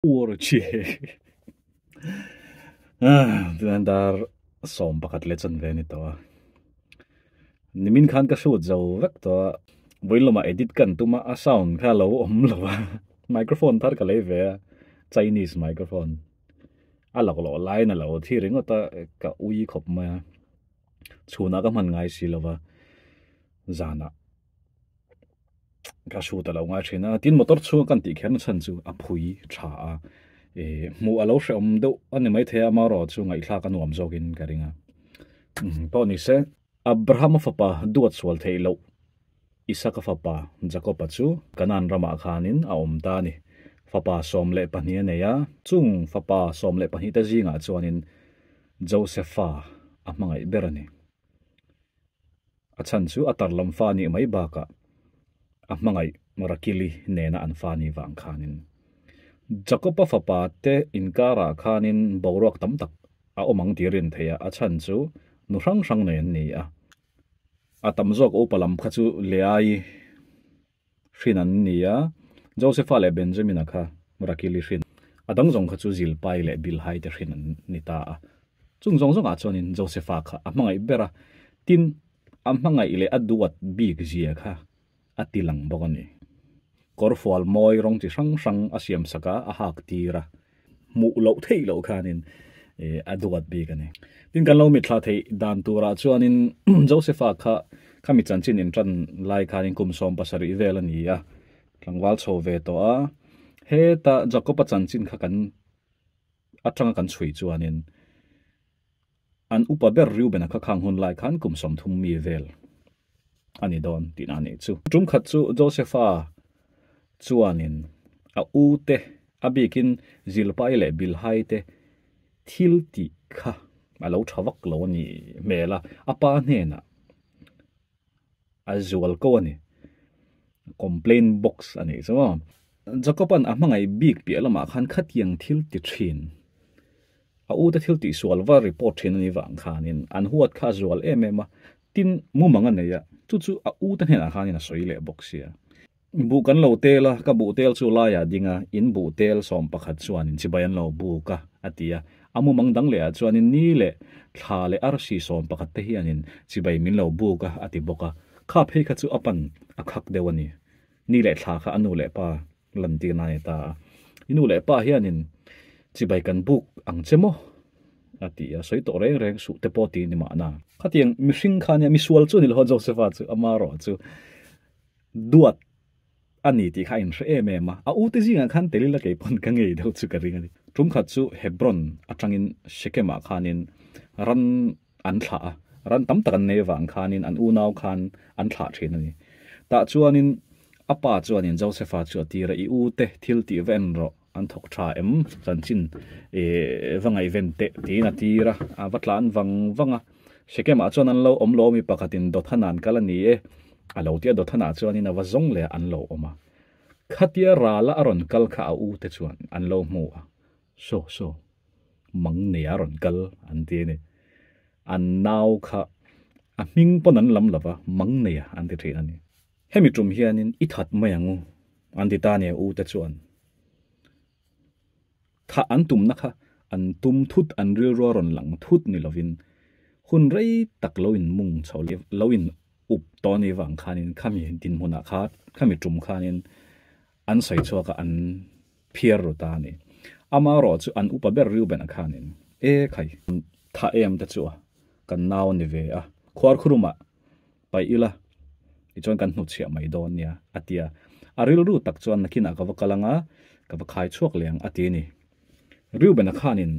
Uar chi Tunah dar 11 leh chanve a ni tawh a. Nimin khan ka shoot zo vek tawh a. Vawiin lamah edit ka an tum a, a sound kha a lo awm lo a. Microphone thar ka lei ve a, Chinese microphone. A laklawh laiin a lo thi ringawt a, ka ui khawp mai a. Chhunah ka hman ngai si lo va, zanah. Ka shoot a lo ngai thin a, tin motor chhunga kan tih kher na chhan chu a phui tha a, eh hmuh a lo hrehawm deuh a ni maithei a, amaherawh chu ngaihthlak a nuam zawkin ka ring a. Umm pawh ni se. Abrahama fapa duat sual theih loh Isaka fapa Jakoba chu Kanaan ramah khanin a awm ta a ni. Fapa 12 a nei a, chung fapa 12 te zingah chuanin Josefa a hmangaih ber a ni. A chhan chu a tar lam fa nih mai bakah a hmangaih Rakili nena an fa nih vang khanin Jakob-a fapa te inkarah khanin boruak tam tak a awm ang tih rin theih a, a chhan chu nu hrang hrang nei an ni a. A tam zawk upa lam kha chu Leai hrin an ni a, Josefa leh Benjamina kha Rakili hrin, a dang zawng kha chu Zilpai leh Bilhai te hrin an ni ta a. Chung zawng zawngah chuanin Josefa kha a hmangaih ber a, tin, a hmangaih leh a duat bik zia kha a ti lang bawk a ni. Kawrfual mawi rawng chi hrang hrang a siam sak a, a hak tir a. hmuh loh theih loh khanin a duat bik a ni. Tin kan lo mitthla theih dan turah chuanin Josepha kha khami chanchin intan lai khanin kum 17 vel a ni a, tlangval chho ve tawh a. Heta Jacob-a chanchin kha kan atanga kan chhui chuanin an upa ber Reuben-a kha khang hun lai khan kum 30 mi vel a ni dawn tihna a nih chu. Tum khat chu Josepha chuanin a u te, a bikin Zilpai leh Bilhai te thil tih kha a lo tha vak lo a ni hmel a, a pa hnenah a zual ko a ni. Complaint box a nih chu maw. Jacob-a'n a hmangaih bik piah lamah khan khatiang thil ti thin. A ute thil tihsual va report thin a nih vang khanin an huat kha a zual em em a, tin mumang a nei a, chu chu a ute hnenah khanin a sawi leh bawk sia. Buh kan lo tel a, ka buh tel chu laiah ding a, in buh tel 11 chuanin chibai an lo buk a, a ti a. A mumang dang lehah chuanin ni leh thla leh arsi 11 te hianin chibai min lo buk a, a ti bawk a. Kha phei kha chu a pan a khak deuh a ni. Ni leh thla kha a nu leh pa lantirna a ni ta a. I nu leh pa hianin chibai kan buk ang che maw? a ti a, sawi tawh reng reng suh te pawh ti ni mahna. Khatiang mihring kha nia, misual chu a ni lo a Josepha chu, amarawh chu duat a ni tih kha a inhre em em a. A ute zingah khan tel ila kei pawn ka ngei deuh chu ka ring a ni. Tum khat chu Hebron atangin Shechem-ah khanin ran an thlah a, ran tam tak an nei avang khanin an unau khan an thlah thin a ni. Tah chuanin a pa chuanin Josepha chu a tir a, I ute thil tih va en rawh, an thawk tha em? Chanchin va ngaihven teh tiin a tir a, a va tlan vang vang a. Shechem-ah chuan an lo awm lo mi pakhatin Dothan-ah an kal a ni e, a lo ti a, Dothan-ah chuanin a va zawng leh a, an lo awm a. Khatia rala a rawn kal kha a ute chuan an lo hmu a, Saw saw, mang nei a rawn kal an ti a ni. An nau kha a hming pawn an lam lova, mang nei a an ti thin a ni. Hemi tum hianin i that mai ang u an ti ta nia u te chuan. Thah an tumna kha an tum thut an rilrua rawn lang thut ni lovin hun rei tak lo in mung chho lo in up tawh a nih vang khanin khami dinhmunah kha khami tum khanin an sawi chhuak a an phiar ru ta a ni. Amaherawh chu an upa ber Reuben-a khanin, E khai, thah em te chu a, kan nau a ni ve a, khuarkhurumah paih ila tichuan kan hnutchhiah mai dawn nia, a ti a. A rilru tak chuan nakinah ka va kal ang a, ka va khai chhuak leh ang, a ti a ni. Reuben-a khanin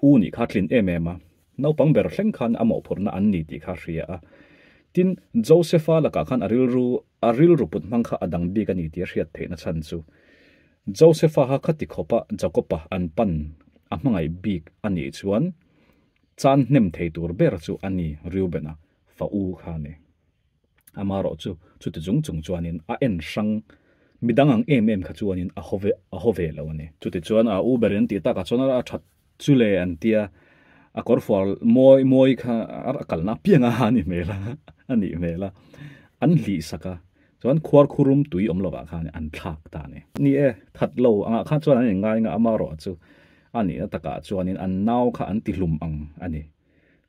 U nih kha tlin em em a, naupang ber thleng khan a mawhphurhna an ni tih kha a hria a. Tin, Joseph-a lakah khan a rilru a rilru put hmang kha a dang bik a ni tih a hriat theihna chhan chu Joseph-a kha khati khawpa Jacob-a an pan a hmangaih bik a nih chuan chan hnem thei tur ber chu a ni Reuben-a fa u kha a ni. Amaherawh chu chuti chung chung chuanin a en hrang midang ang em em kha chuanin a haw ve a haw ve lo a ni. Chuti chuan a u berin tih takah chuan a that chu le an tia a kawrfual mawi mawi kha a kalna apiang a a ni hmel a a nih hmel a an hlih sak a. Chuan khuarkhurum tui awm lovah khan an thlak ta a ni. Ni e, that lo angah khan chuan an inngai nga amarawh chu a nihna takah chuanin an nau kha an tihlum ang a ni.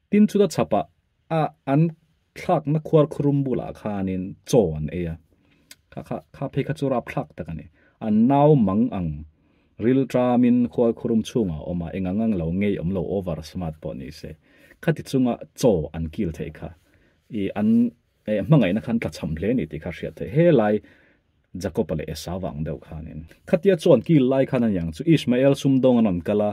Tin chuta chhapah a an thlakna khuarkhurum bulah khanin chaw an ei a, kha kha kha phei kha chu rapthlak tak a ni. An nau mang ang rilṭamin khuarkhurum chhungah a awm a, eng ang ang lo ngei awm lo over smart pawh ni se khati chunga chaw an kil theih kha i an hmangaihna khan tlachham hle a ni tih kha hriat theih. Helai Jakob-a leh Esau ang deuh khanin. Khatia chuan kil lai khan aniang chu Ishmael sumdawng an rawn kal a,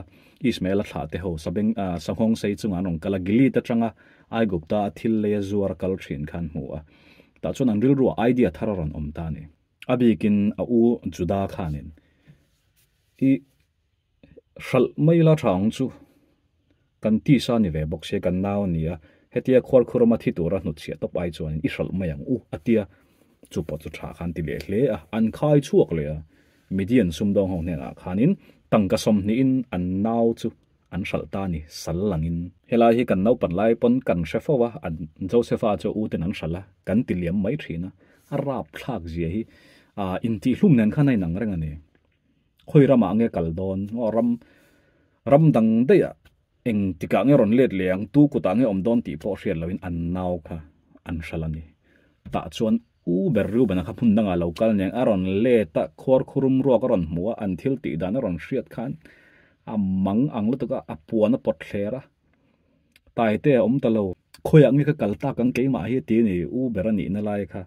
Ishmael-a thlah te ho sabeng sanghawng sei chungah an rawn kal a, Gilead atanga Aigupta a thil leia zuar a kal thin kha an hmu a. Tah chuan an rilruah idea thar a rawn awm ta a ni. A bikin a u Juda khanin i hralh mai la tha ang chu kan tisa ni ve bawk sia kan nau a ni a, hetia khuarkhurama thi tura hnutchhiah tawp ai chuanin i hralh mai ang u a tia, chu pawh chu tha khan ti leh hle a, an khai chhuak leh a, Midian sumdawng ho hnenah khanin tangka sawmhnihin an nau chu an hralh ta a ni, sal langin. Helai hi kan naupan lai pawn kan hre fo a, an Josepha chu u ten an hralh a, kan ti liam mai thin a, a rapthlak zia hi intihhlum nen khan a inang reng a ni. Khawi ramah nge kal dawn? Aw ram ram dang daih ah eng tikah nge rawn let leh ang, tu kutah nge awm dawn tih pawh hriat loin an nau kha an hral a ni. Tah chuan U ber Reuben-a kha hmun dangah lo kal nen a rawn let a, khuar khurum ruak a rawn hmu a, an thil tih dan a rawn hriat khan a mang ang lutuk a, a puan a pawt thler a, taite a awm ta lo. Khawiah nge ka kal tak ang keimah hi ti a ni, U ber a nihna lai kha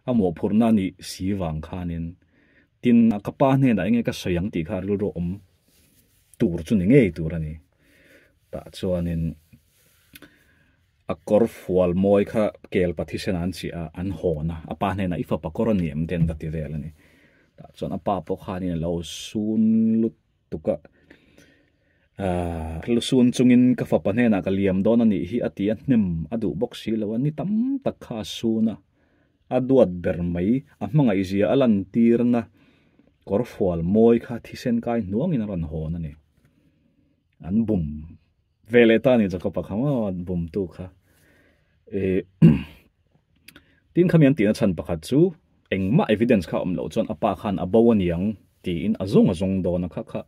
a mawhphurhna a nih si vang khanin Tin, ka pa hnenah enge ka sawi ang tih kha rilru awm tur chu ni ngei tur a ni. Tah chuanin a kawr fual mawi kha kel pathisen an chiah a, an hawn a, a pa hnenah i fapa kawr a ni em ten va ti vel a ni. Tah chuan a pa pawh khanin a lo sun lutuk a, Aah lusun chungin ka fapa hnenah ka liam dawn a nih hi a ti a, hnem a duh bawk si lo a, ni tam tak kha a sun a. A duat ber mai, a hmangaihzia a lantirna kawrfual mawi kha thisen kai hnuangin a rawn hawn a ni. An bum ve leh ta a ni Jacob-a kha maw bumtu kha. Eh tin khami an tihna chhan pakhat chu engmah evidence kha a awm loh chuan a pa khan a bo a niang tiin a zawng a zawng dawn a kha kha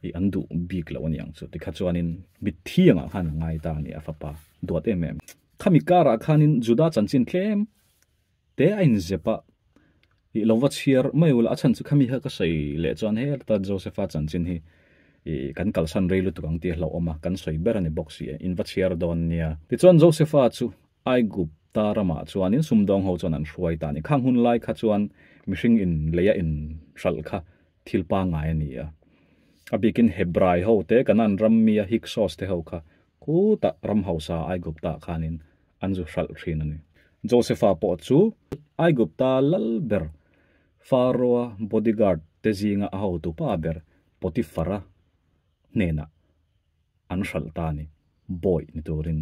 i an duh bik loh a niang chu tikha chuanin mitthi angah khan a ngai ta a ni a fapa duat em em. Khami karah khanin Juda chanchin tlem te a inzep a, ih lo va chhiar mai ula, a chhan chu khami kha ka sawi leh chuan he ta Josepha chanchin hi ih kan kalsan rei lutuk ang tih a hlauhawm a, kan sawi ber a ni bawk si e, in va chhiar dawn nia. Tichuan Josepha chu Aigupta ramah chuanin sumdawng ho chuan an hruai ta a ni. Khang hun lai kha chuan mihring in lei a inhralh kha thil pangngai a ni a. A bikin Hebrai ho te, Kanaan ram mia Hyksos te ho kha Khutah ram hausa Aigupta khanin an zu hralh thin a ni. Josepha pawh chu Aigupta lal ber Pharaoh-a bodyguard te zinga a hotu pa ber Potiphar-a hnenah an hralh ta a ni, bawi ni turin.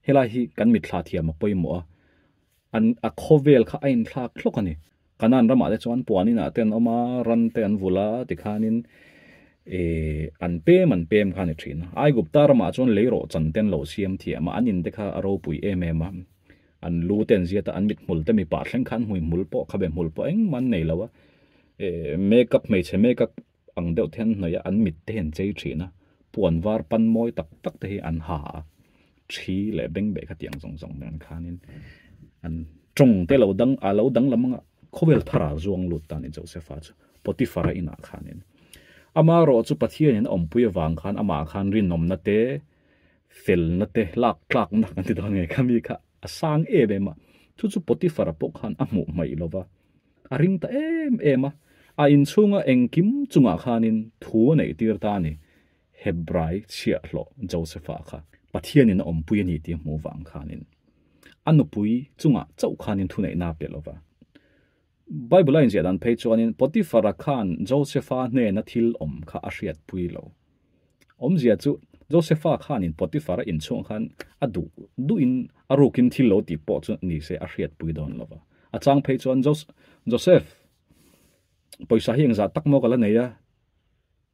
Helai hi kan mitthla thiam a pawimawh a, an a khawvel kha a inthlak hlawk a ni. Kanan ramah te chuan puan inah te an awm a, ran te an vulh a tikhanin eh an pem an pem kha a ni thin a. Aigupta ramah chuan lei rawh chan te an lo siam thiam a, an in te kha a ropui em em a, an lu te an ziat a, an mithmul te mipa thleng khan hmuihmul pawh khabe hmul pawh engmah an nei lo a, eh makeup hmeichhe makeup ang deuh te an hnawih a, an mit te hi an chei thin a, puan var pan mawi tak tak te hi an ha a, thi leh beng beh kha tiang zawng zawng nen khanin an tawng te lo dang a lo danglam anga khawvel thar ah zuang lut ta a ni Josepha chu Potiphar-a inah khanin amaherawh chu Pathianin a awmpui avang khan amah khan rinawmna te felna te lak tlakna kan ti dawn nge kha mi kha a sang em em a, chu chu Potiphar-a pawh khan a hmuh hmaih lova. A ring ta em em a, a inchhunga engkim chungah khanin thu a neih tir ta a ni. Hebrai chhiahhlawh Josepha kha Pathianin a awmpui a ni tih a hmuh vang khanin a nupui chungah chauh khanin thuneihna a pe lo va. Bible a inziah dan phei chuanin Potiphar-a khan Josepha hnena thil awm kha a hriatpui lo. Awmzia chu Josepha khanin Potiphar-a inchhungah khan a duh duhin a rukin thil lo tih pawh chu ni se a hriatpui dawn lo va. A chang phei chuan Joseph, pawisa hi engzah tak maw ka la nei a?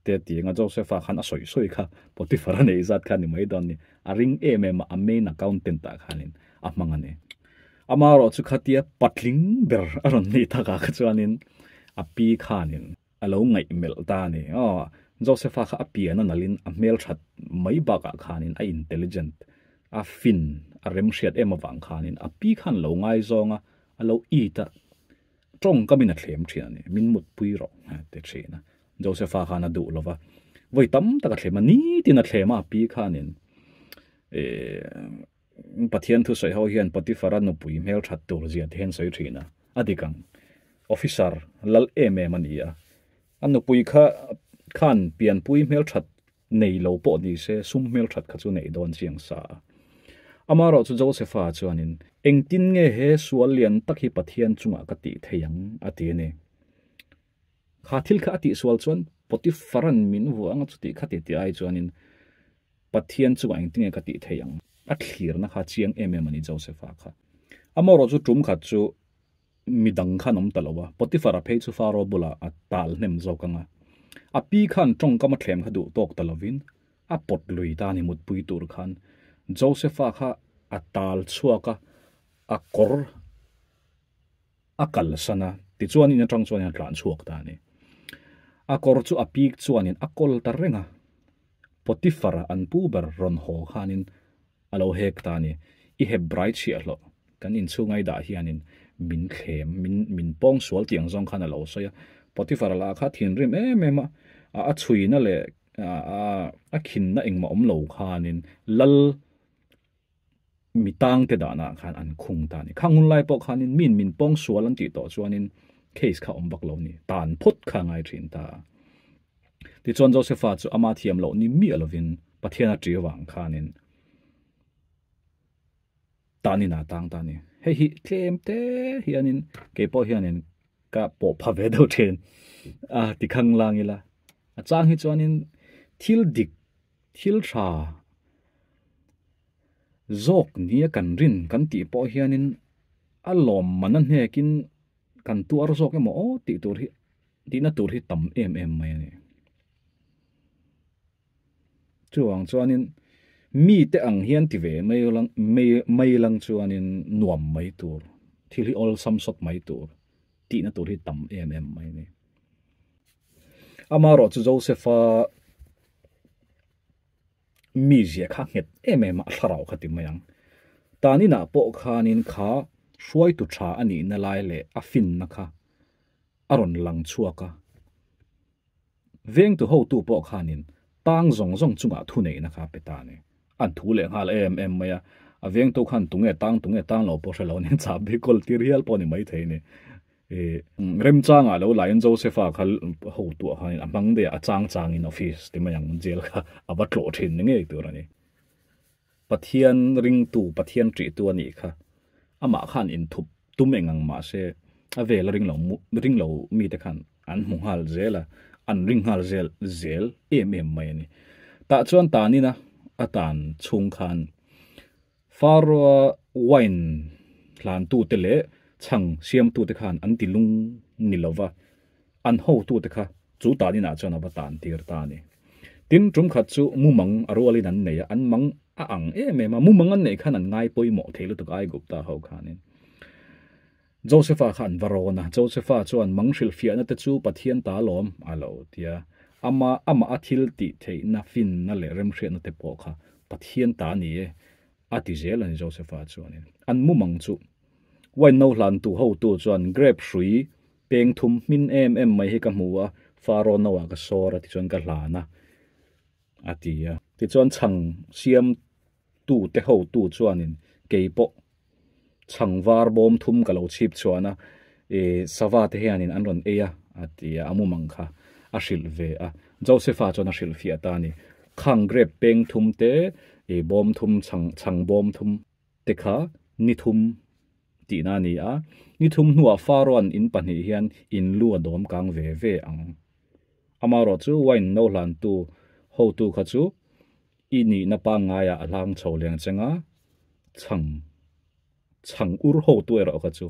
te a ti eng a, Josepha khan a sawi sawi kha Potiphar a neih zat kha a ni mai dawn ni. A ring em em a, a main accountant ah khanin a hmang a ni. Amaherawhchu khatia patling ber a rawn nih takah kha chuanin a pi khanin a lo ngaih melh ta a ni. Aw, Josepha kha a pian a nalhin a hmelthat mai bakah khanin a intelligent, a fin, a remhriat em avang khanin a pi khan lo ngaizawng a, a lo it a, tawngkamin a thlem thin a ni. Min mutpui rawh ti thin a. Josepha khan a duh lova, vawi tam tak a thlem a, nitin a thlem a a pi khanin eh Pathian thusawi ho hian Potiphara nupui hmelthat tur zia te hian sawi thin a, a dik ang. Officer lal em em a ni a, a nupui kha khan pianpui hmelthat nei lo pawh ni se sum hmelthat kha chu neih dawn chiang sa a. Amaherawhchu Josepha chuanin, Engtin nge he sual lian tak hi Pathian chungah ka tih thei ang? a ti a ni. Kha thil kha a tihsual chuan Potiphara'n min vuah anga chuti kha ti tih ai chuanin Pathian chungah engtin nge ka tih theih ang? A thlirna kha chiang em em a ni Josepha kha. Amaherawh chu tum khat chu midang khan awm ta lo a, Potiphara phei chu Pharaoh bulah a tal hnem zawk ang a. A pi khan tawngkam a thlem kha duh tawk ta lovin a pawt lui ta a ni mutpui tur khan. Josepha kha a tal chhuak a, a kawr A kalsan a, tichuan in atang chuan a tlan chhuak ta a ni. A kawr chu a pik chuanin a kawl ta reng a, Potiphar-a an pu ber rawn haw khanin a lo hek ta a ni. I Hebrai chhiahhlawh kan inchhungai dah hianin min thlem, min min pawng sual tih ang zawng khan a lo sawi a. Potiphar-a lah kha thinrim em em a, a chhuina leh a khinna engmah awm lo khanin lal Mi tangte dahna ah khan an khung ta a ni. Khang hun lai pawh khanin min min pawng sual an tih tawh chuanin case kha awm vak lo a ni. Tan phawt kha a ngai thin ta a. Tichuan Josepha chu ama thiam loh ni miah lovin Pathian a ṭi avang khanin tanin a tang ta a ni. Hei hi tlem te hianin kei pawh hianin ka pawh pha ve deuh thin a ti khang lang ila. A chang hi chuanin thil dik Thil tha zawk nia kan rin kan tih pawh hianin a lawm man a hnekin kan tuar zawk emaw aw tih tur hi tihna tur hi tam em em mai a ni. Chuvang chuanin mite ang hian ti ve mai lang mai mai lang chuanin nuam mai tur thil hi awlsam sawt mai tur tihna tur hi tam em em mai a ni. Amaherawh chu Joseph-a mizia kha nghet em em a, a thlarau kha ti mai ang. Tan inah pawh khanin kha hruaitu tha a nihna lai leh a finna kha a rawn lang chhuak a. Vengtu hotu pawh khanin tang zawng zawng chungah thuneihna kha a pe ta a ni. An thu leh nghal em em mai a, a vengtu khan tunge tang tunge tang lo pawh hre lo nen chahbi kawl tir hial pawh a ni maithei a ni. Ih remchangah lo laiin Josepha kha hotuah khanin a hmang daih a, a chang changin office ti mai ang jail kha a va tlawh thin ni ngei tur a ni. Pathian ringtu, Pathian ṭihtu a nih kha. Amah khan inthup tum eng ang mah se a vel a ring lo ring lo mite khan an hmu nghal zel a, an ring nghal zel zel em em mai a ni. Tah chuan tanina a tan chhung khan Pharaoh-a wine hlantute leh chhang siamtute khan an ti lung ni lo va, an hotute kha chu tan inah chuan a va tan tir ta a ni. Tin, tum khat chu mumang a rualin an nei a, an mang a ang em em a, mumang an neih khan an ngai pawimawh thei lutuk Aigupta ho khanin. Josepha kha an va rawn a, Josepha chuan mang hrilhfiahna te chu Pathian ta alawm a lo ti a, ama amah a thil tih theihna finna leh remhriatna te pawh kha Pathian ta a ni e a ti zel a ni Josepha chuanin. An mumang chu wine no hlantu hotu chuan grape hrui peng thum hmin em em mai hi ka hmu a, Pharaoh no ah ka sawr a tichuan ka hlan a a ti a. Tichuan chhang siam tute hotu chuanin kei pawh chhang var bawm thum ka lo chhip chhuan a, ih sava te hianin an rawn ei a a ti a, a mumang kha a hrilh ve a. Josepha chuan a hrilh fiah ta a ni. Khang grape peng thum te, ih bawm thum chhang chhang bawm thum te kha ni thum tihna a ni a. Ni thum hnuah Pharaoh-a'n in pahnih hian in lu a dawm kang ve ve ang. Amaherawh chu wine no hlantu hotu kha chu I nihna pangngaiah a hlang chho leng cheng a, chhang chhang ur hotu erawh kha chu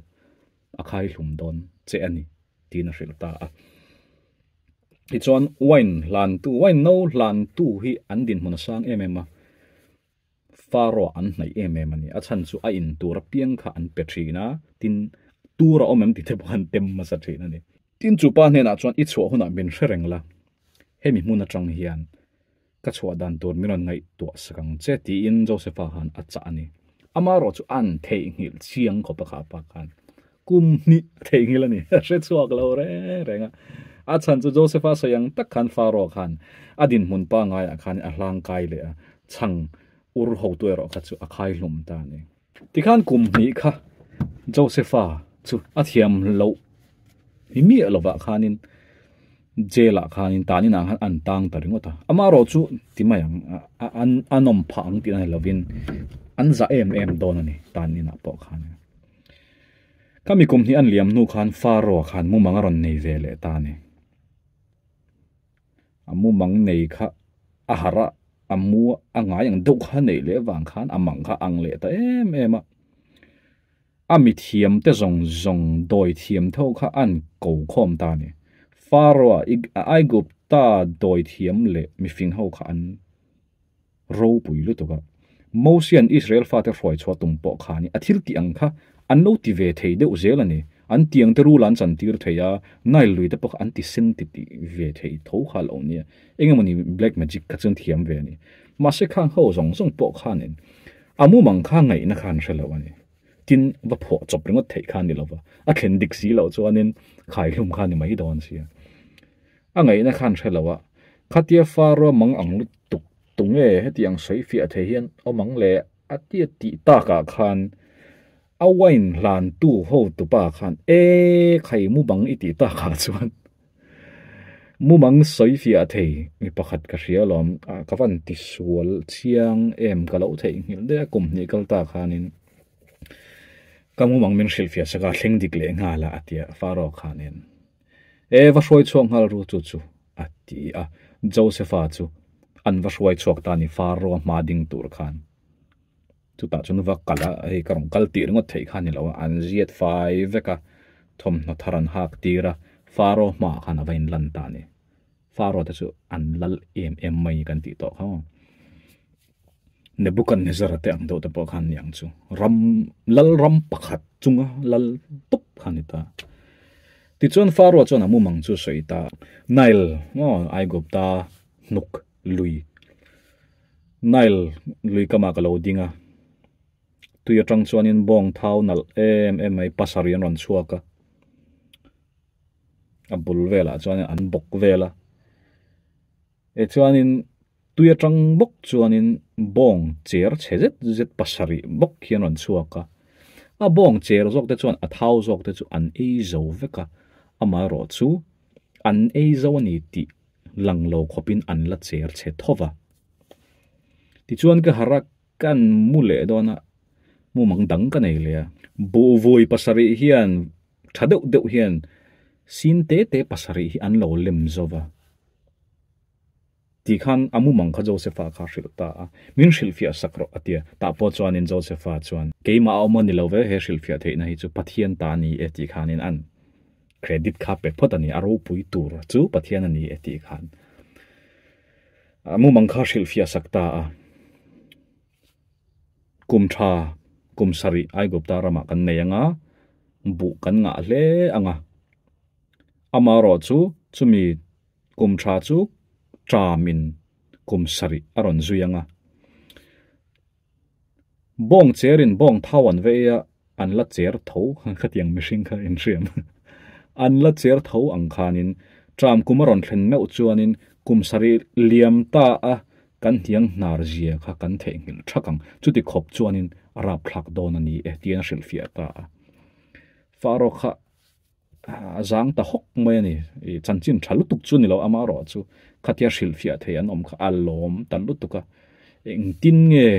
a khai hlum dawn che a ni, tiin a hrilh ta a. Tichuan wine hlantu, wine no hlantu hi an dinhmun a sang em em a. Pharaoh an hnaih em em a ni. A chhan chu a in tur apiang kha an pe thin a, tin tur a awm em tih te pawh an tem hmasa thin a ni. Tin chu pa hnenah chuan i chhuah hunah min hre reng la, hemi hmun atang hian ka chhuah dan tur min rawn ngaihtuah sak ang che tiin Josepha khan a chah a ni. Amaherawh chu an theihnghilh chiang khawp a kha pa khan kum hnih a theihnghilh a ni. A hre chhuak lo reng reng a. A chhan chu Josepha sawi ang tak khan Pharaoh khan a dinhmun pangaiah khan a hlangkai leh a, chhang ur hotu erawh kha chu a khai hlum ta a ni. Tikhan kum hnih kha Josepha chu a thiam loh hi miah lovah khanin jail ah khanin tan inah khan an tang ta ringawt a. Amaherawh chu ti mai ang an a nawm phah ang tih a ni lovin an zah em em dawn a ni tan inah pawh khan. Khami kum hnih an liam hnu khan Pharaoh khan mumang a rawn nei ve leh ta a ni. A mumang nei kha a harh a, a mu a ngai ang deuh kha neih leh vang khan a mang kha ang leh ta em em a. A mithiam te zawng zawng dawi thiam tho kha an ko khawm ta a ni. Pharaoh a Aigupta dawi thiam leh mifing ho kha an ropui lutuk a. Mosia'n Israel fate hruai chhuah tum pawh kha ni a thil tih ang kha an lo ti ve thei deuh zel a ni. An tiang te rul an chantir thei a, Nile lui te pawh kha an ti sen ti tih ve thei tho kha a lo nia. Eng emawni black magic kha chuan thiam ve a ni. Mahse khang ho zawng zawng pawh khanin a mumang kha ngaihna kha an hre lo a ni. Tin, va phuah chawp ringawt theih kha a ni lo va, a thlen dik si loh chuanin khaihlum kha a ni mai dawn sia. A ngaihna kha an hre lo a, khatia Pharaoh mang ang lutuk tunge hetiang sawi fiah thei hian awm ang le a tia tih takah khan a wine hlantu hotupa khan e khai mumang i tih takah chuan mumang sawi fiah thei mi pakhat ka hria alawm ka van ti sual chiang em ka lo theihnghilh daih a kum hnih kal ta khanin ka mumang min hrilhfiah sak a thleng dik leh nghal a a tia Pharaoh khanin. E va hruai chhuak nghal ru chu chu, a ti a. Josepha chu an va hruai chhuak ta a ni, Pharaoh hma ding tur khan. Chutah chuan va kal a, hei ka rawn kal tih ringawt theih kha a ni lo a, an ziat fai vek a, thawmhnaw thar an hak tir a, Pharaoh hmaah khan a va inlan ta a ni. Pharaoh te chu an lal em em mai kan tih tawh kha. Nebuchadnezzar te ang deuh te pawh khan ni ang chu. Ram lal ram pakhat chunga lal tawp kha ni ta. Tichuan Pharaoh chuan a mumang chu sawi ta. Nile maw Aigupta hnuk lui Nile lui kamah ka lo ding a. Tui atang chuanin bawng thau nalh em em mai pasarih an rawn chhuak a. A bul velah chuanin an bawk vel a. E chuanin tui atang bawk chuanin bawng cher chhe zet zet pasarih bawk hi an rawn chhuak a, a bawng cher zawk te chuan a thau zawk te chu an ei zo vek a, amaherawh chu an ei zo a ni tih lang lo khawpin an la cher chhe tho va. Tichuan ka harh a, kan mu leh dawn a, mumang dang ka nei leh a, buhvui pasarih hian tha deuh deuh hian sin te te pasarih hi an lo lem zo va. Ti khan a mumang kha Josepha kha hrilh ta a, Min hrilhfiah sak rawh, a ti a. Tah pawh chuanin Josepha chuan, Keimah a awm a ni lo ve, he hrilhfiah theihna hi chu Pathian ta a ni e tih khanin an credit kha pe phawt a ni, a ropui tur chu Pathian a ni e tih khan a mumang kha hrilhfiah sak ta a. Kum tha, kum sarih Aigupta ramah kan nei ang a, buh kan ngah hle ang a. Amaherawh chu chumi kum tha chu ṭamin kum sarih a rawn zui ang a. Bawng cherin bawng thau an vei a, an la cher tho khatiang mihring kha inhriam an la cher tho ang khanin ṭam kum a rawn thlen meuh chuanin kum sarih liam ta a kan hniang hnar zia kha kan theihnghilh ṭhak ang. Chuti khawp chuanin a rapthlak dawn a ni e tiin a hrilhfiah ta a. Pharaoh kha a zang ta hawk mai a ni. I chanchin tha lutuk chu ni lo amaherawh chu khatia hrilhfiah thei an awm kha a lawm ta lutuk a. Engtin nge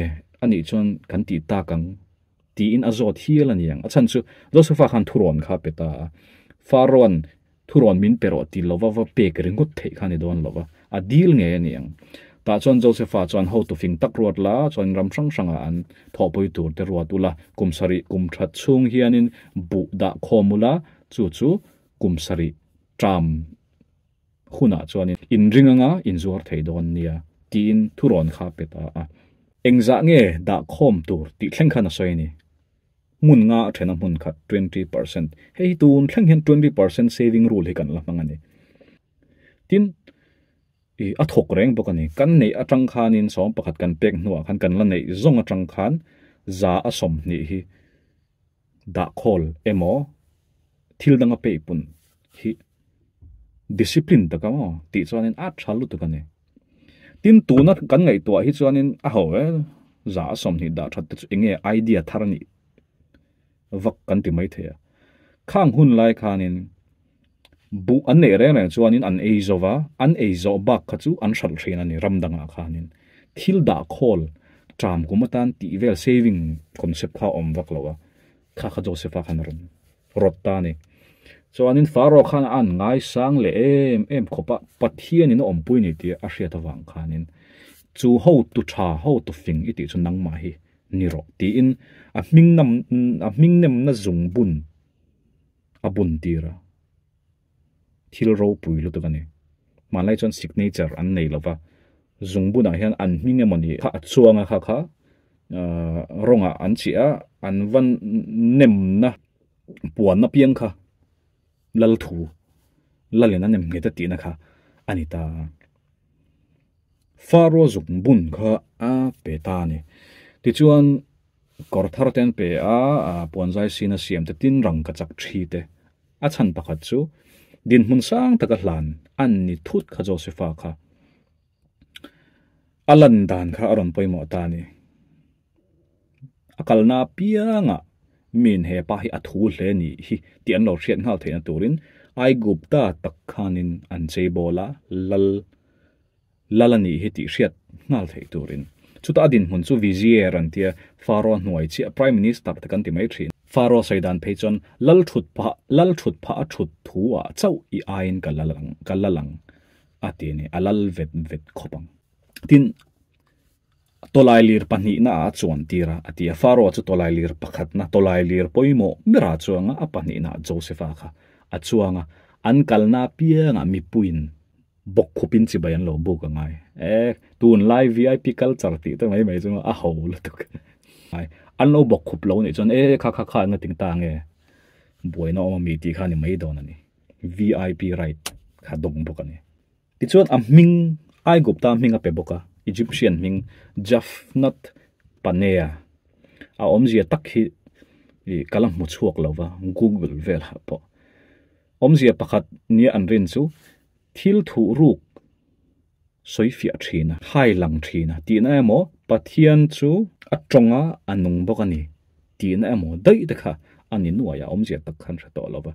a nih chuan kan tih tak ang tiin a zawt hial a ni ang. A chhan chu Josepha khan thurawn kha a pe ta a. Pharaoh-a'n thurawn min pe rawh ti lova va pek ringawt theih kha a ni dawn lova, a dil ngei a ni ang. Tah chuan Josepha chuan hotu fing tak ruat la, chuan ram hrang hrangah an thawhpui tur te ruat ula, kum sarih kum that chhung hianin buh dah khawm ula, chu chu kum sarih ṭam hunah chuanin inring anga inzuar thei dawn nia tiin thurawn kha a pe ta a. Engzah nge dah khawm tur tih thleng khan a sawi a ni. Hmun nga a then a hmun khat, 20%. Hei hi tun thleng hian 20% saving rule hi kan la hmang a ni. Tin, i a thawk reng bawk a ni. Kan neih atang khanin 11 kan pek hnuah khan kan la neih zawng atang khan 120 hi dah khawl emaw thil danga peipun hi discipline taka maw tih chuanin a tha lutuk a ni. Tin, tuna kan ngaihtuah hi chuanin a ho e, 120 dah that te chu enge idea thar a nih vak kan ti mai thei a. Khang hun lai khanin buh an neih reng reng chuanin an ei zo va, an ei zawh bak kha chu an hralh thin a ni ram dangah khanin. Thil dah khawl ṭam kum atan tih vel saving concept kha a awm vak lo a, kha kha Joseph-a khan a rawn rawt ta a ni. Chuanin Pharaoh khan a an ngaisang leh em em khawp a, Pathianin a awmpui ni tih a hriat avang khanin chu hotu ṭha, hotu fing i tih chu nangmah hi ni rawh tiin a hming nam a hming nemna zungbun a bun tir a, thil ropui lutuk a ni. Hmanlai chuan signature an nei lo va, zungbunah hian an hming emaw ni kha a chuang a kha kha rawngah an chiah a, an va nemna puanna piang kha lal thu lalin a nem nghet a tihna kha a ni ta a. Pharaoh zungbun kha a pe ta a ni. Tichuan kawr thar te an pe a, puanzai sin a siam te tin rang ka chak thi te. A chhan pakhat chu dinhmun sang taka hlan an ni thut kha Josepha kha. A lan dan kha a rawn pawimawh ta a ni. A kalna apiangah min he pa hi a thu hle ni hi tih an lo hriat nghal theihna turin Aigupta tak khanin an cheibawl a, lal lal a nih hi tih hriat nghal theih turin. Chutah a dinhmun chu Vizier an tia, Pharaoh hnuai chiah Prime Minister te kan ti mai thin. Pharaoh sawi dan phei chuan lal thut phah lal thut phah a thut thu ah chauh i aiin ka lal ang ka lal ang a ti a ni, a lal vet vet khawp ang. Tin, Tawlailir pahnihna ah a chuan tir a, a ti a. Pharaoh chu tawlailir pakhatna, tawlailir pawimawh berah a chuang a, a pahnihna ah Josepha kha a chuang a. An kalna apiangah mipuiin bawk khupin chibai an lo buk a ngai. E, tunlai VIP culture tih te mai mai chu a ho lutuk. An lo bawk khup lo nih chuan e kha kha kha eng a ting ta nge buaina awm ami tih kha a ni mai dawn a ni. VIP right kha dawng bawk a ni. Tichuan a hming Aigupta hming a pe bawk a, Egyptian hming Jafnath Panea a awmzia tak hi ka la hmu chhuak lo va, Google velah pawh. Awmzia pakhat nia an rin chu thil thuh ruk sawi fiah thin a, hai lang thin a tihna emaw, Pathian chu a tawng a, a nung bawk a ni tihna emaw daih te kha a ni nuai a, awmzia tak khan hre tawh lo va.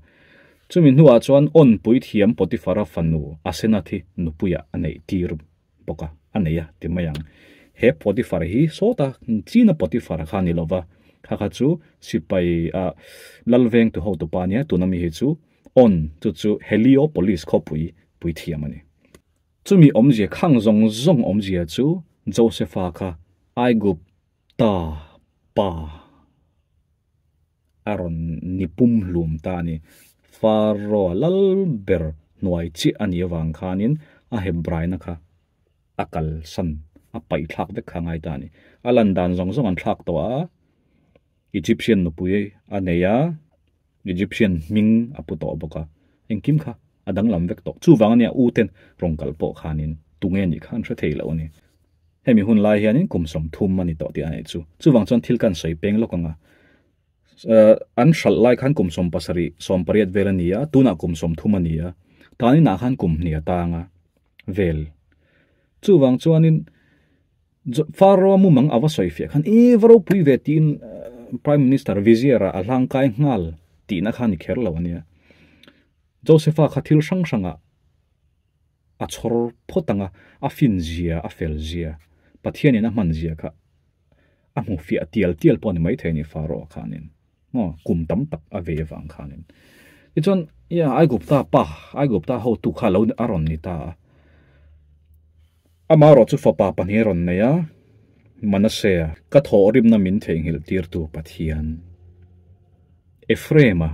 Chumi hnuah chuan awnpui thiam Potifara fanu Asenath hi nupuiah a neih tir bawk a, a nei a ti mai ang. He Potifar hi sawta china Potifara kha a ni lo va, kha kha chu sipai ah lalvengtu hotupa a nia, tuna mi hi chu awn chu chu Heliopolis khawpui puithiam a ni. Chumi awmzia khang zawng zawng awmzia chu Josepha kha Aigupta pa a rawn ni pum hlum ta a ni. Pharaoh lal ber hnuai chiah a nih avang khanin a Hebraina kha a kalsan, a paih thlak vek kha a ngai ta a ni. A lan dan zawng zawng an thlak tawh a, Egyptian nupui a nei a, Egyptian hming a pu tawh bawk a, engkim kha a danglam vek tawh. Chuvang a nia u ten rawn kal pawh khanin tunge nih kha an hre thei lo a ni. Hemi hun lai hianin kum 30 a ni tawh tih a neih chu. Chuvang chuan thil kan sawi peng lawk ang a. An hralh lai khan kum 17, 18 vel a ni a, tunah kum 30 a ni a. Taninah khan kum hnih a tang a vel. Chuvang chuanin Pharaoh mumang a va sawi fiah khan i va ropui ve tiin Prime Minister Vizier-a a hlangkai nghal tihna kha a ni kher lo a nia. Josepha kha thil hrang hrangah a chhawr phawt ang a, a fin zia, a fel zia, Pathianin a hman zia kha a hmu fiah tial tial pawh a ni maithei a ni Pharaoh-a khanin, maw, kum tam tak a vei avang khanin. Tichuan, ia Aigupta pa, Aigupta hotu kha lo a rawn ni ta a. Amaherawh chu fapa pahnih a rawn nei a, Manasea, ka thawhrimna min theihnghilh tirtu Pathian. Ephraim-a,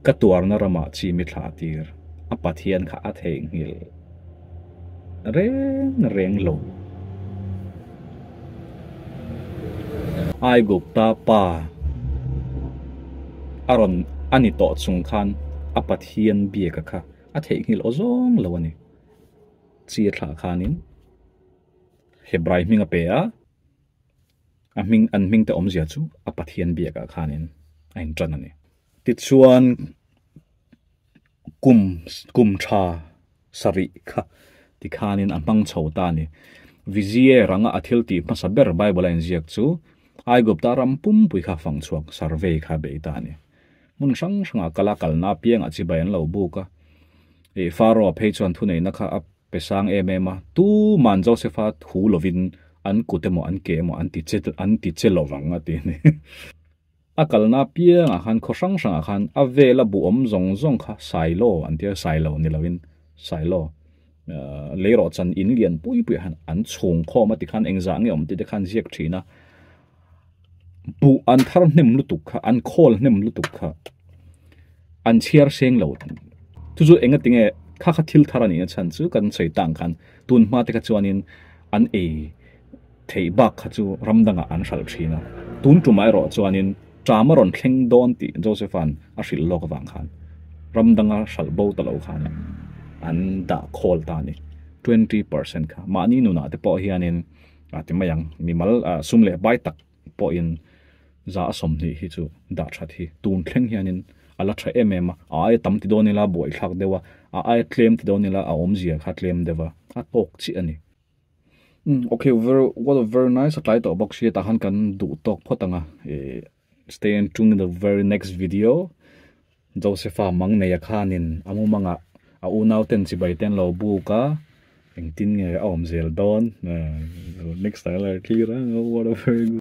ka tuarna ramah chi mi thlah tir, a Pathian kha a theihnghilh reng reng lo. Aigupta pa a rawn a ni tawh chung khan a Pathian biaka kha a theihnghilh aw zawng lo a ni. Chi a thlah khanin Hebrai hming a pe a, a hming an hming te awmzia chu a Pathian biakah khanin a intan a ni. Tichuan kum kum tha sarih kha tikhanin a hmang chho ta a ni. Vizier anga a thil tih hmasa ber Bible a inziak chu Aigupta ram pumpui kha fang chhuak survey kha bei ta a ni. Hmun hrang hrangah kal a kalna apiangah chibai an lo buk a. Ih Pharaoh phei chuan thuneihna kha a pe sang em em a, tuman Joseph-a thu lovin an kut emaw an ke emaw an ti che an ti che lovang a ti a ni. A kalna apiangah khan khaw hrang hrangah khan a vela bu awm zawng zawng kha Silo an ti a, Silo ni lovin Silo leirawh chan in lian pui pui ah khan an chhung khawm a ti khan engzah nge awm tih te khan ziak thin a, buh an thar hnem lutuk kha an khawl hnem lutuk kha an chhiar seng lo chu chu enga tinge kha kha thil thar a nih na chhan chu kan sawi tang khan tun hma te kha chuanin an ei theih bak kha chu ram dangah an hralh thin a, tun tumah erawh chuanin ṭam a rawn thleng dawn tih Joseph-a'n a hrilh lawk avang khan ram danga hralh bo ta lo khan an dah khawl ta a ni. 20% kha mahni nunah te pawh hianin a ti mai ang, mimal sum leh bai tak pawhin za a 20 hi chu dah that hi tun thleng hianin a la tha em em a, a aia tam ti dawn ila buaithlak deuh a, a aia tlem ti dawn ila a awmzia kha tlem deuh a, a tawk chiah a ni. Umm ok very what a very nice a tlai tawh bawk sia tah khan kan duh tawk phawt ang a eh stay in tune in the very next video Josepha mang neia khanin a mumangah a unau ten chibai te an lo buk a engtin nge a awm zel dawn next time la clear ang what a very good.